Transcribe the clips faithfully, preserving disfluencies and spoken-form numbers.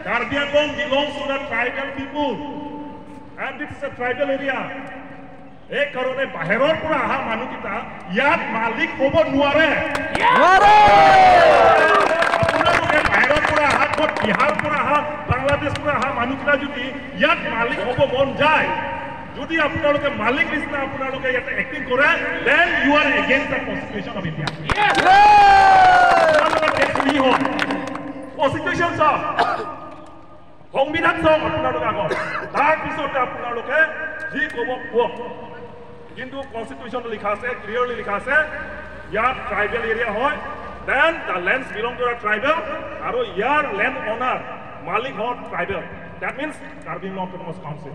Karbi Anglong belongs to the tribal people, and it's a tribal area. এই কাৰণে বাহিৰৰ পৰা অহা মানুহকেইটা ইয়াত মালিক হ'ব নোৱাৰে। নোৱাৰে। আপোনালোকে বাহিৰৰ পৰা অহা, ক'ত বিহাৰৰ পৰা অহা, বাংলাদেশৰ পৰা অহা মানুহকেইটা যদি ইয়াত মালিক হ'ব মন যায়, যদি আপোনালোকে মালিক নিচিনা আপোনালোকে ইয়াতে এক্টিং কৰে, then you are against the constitution of India. আপোনালোকৰ দেশ চুৰি হয়। কনষ্টিটিউশ্যন চাওক, সংবিধান চাওক আপোনালোকে আগত, তাৰ পিছতে আপোনালোকে যি ক'ব কওক। কিন্তু কনষ্টিটিউশ্যন লিখা আছে, ক্লিয়াৰলি লিখা আছে, ইয়াত ট্ৰাইবেল এৰিয়া হয়, then the lands belong to the tribal, আৰু ইয়াৰ লেণ্ড অনাৰ মালিক হ'ল tribal. That means Karbi Anglong Autonomous Council।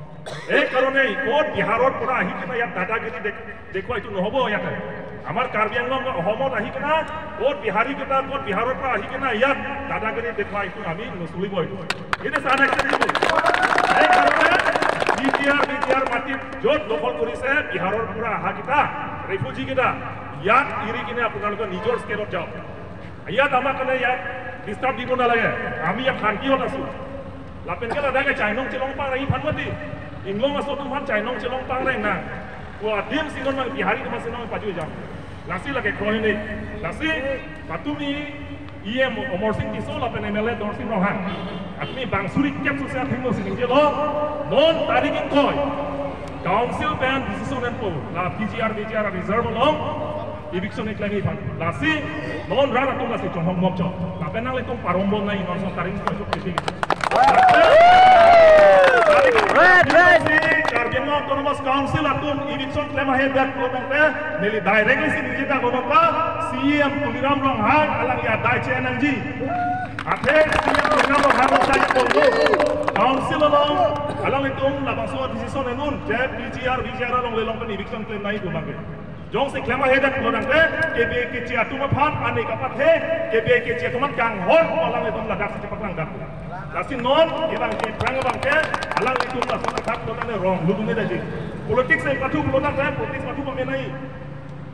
এই কাৰণে ক'ত বিহাৰৰ পৰা আহি কিনে ইয়াত দাদাগিৰি দেখ- দেখুৱাইটো নহ'ব। ইয়াতে আমাৰ কাৰ্বি আংলং বা অসমত আহি কিনে ক'ত বিহাৰী কেইটা, ক'ত বিহাৰৰ পৰা আহি কিনে ইয়াত দাদাগিৰি দেখুৱাইটো আমি নচলিব এইটো। It is unacceptable। সেইকাৰণে বি টি আৰ, বি টি আৰ মাটিত য'ত দখল কৰিছে বিহাৰৰ পৰা অহা কেইটা, ৰেফিউজি কেইটা, ইয়াত এৰি কিনে আপোনালোকে নিজৰ ষ্টেটত যাওক। ইয়াত আমাৰ কাৰণে ইয়াত ডিষ্টাৰ্ব দিব নালাগে, আমি ইয়াত শান্তিত আছো। Lapen ke ladak ke chainong chelong pangreng aphan mati. Inglong aso atum aphan chainong chelong pangreng nang. Ko adim si non mang Bihari atum si non paju jam. Lasi lake krohini. Lasi patumi E M Amarsing Tisso lapen M L A Dorsing Ronghang, atumi bang suri kep sose athengno si ningjelo. Non tarik ingkoi council pen decision enpo, la P G R, V G R reserve along eviction keklem aphan. Lasi non rat atum lasi chonghong mokcho. Lapen nanglitum parong bom nai non son tarik ingkoi chok kiti. Red, red. Karbi Anglong Autonomous Council atum eviction klem ahedet lo tangte, neli directly si ningje ta kono pa, C E M Tuliram Ronghang alang ya dai che nangji. Athe C E M Tuliram Ronghang lo dai kono. Council along alanglitum labangso decision enun, je P G R, V G R along le long pen eviction klem nai pu bangke. Jongsi klem ahedet lo tangte, K B K G atum aphan, ani kapathe, K B K G atum aphan kanghon, alanglitum ladak si chepaklang dak. Lasi non, ibang ke, prang bangke, alanglitum lason athak lo tangte wrong, ludung ni daji. Politics e pathu lo tangte, politics pathu pame nai.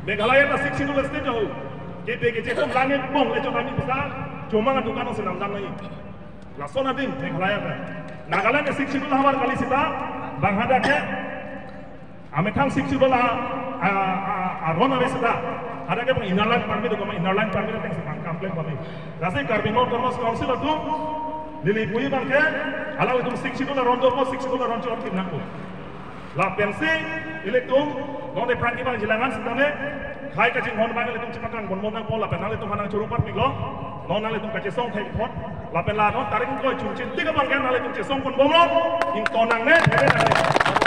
Meghalaya ta Sixth Schedule state ho. K B K G atum langit bong le chonami bisa, chomang dukan si namdam nai. Lason adim, Meghalaya ta. Nagaland ke Sixth Schedule havar kali sita, bang hadak ke, amethang Sixth Schedule a, a, a, aron ave sita. Hadak ke bang Inner Line Permit, ko ma Inner Line Permit ateng si bang kam klem kami. Lasi Karbi Anglong Autonomous Council atum, neli puji bangke, alanglitum Sixth Schedule aron dopo, Sixth Schedule aron chot kim nangko. Lapensi ilitum, non de prang kibang jilangan sitame, khai kachinghon bang ilitum chepaklang bon bon nangpo, lapen nanglitum aphan nangchoro parpiklo, non nanglitum kachesong thek pot, lapen la non tarik ingkoi chungchin tik abang ke nanglitum chesong pon bomlo, ington nangne, thek nangne.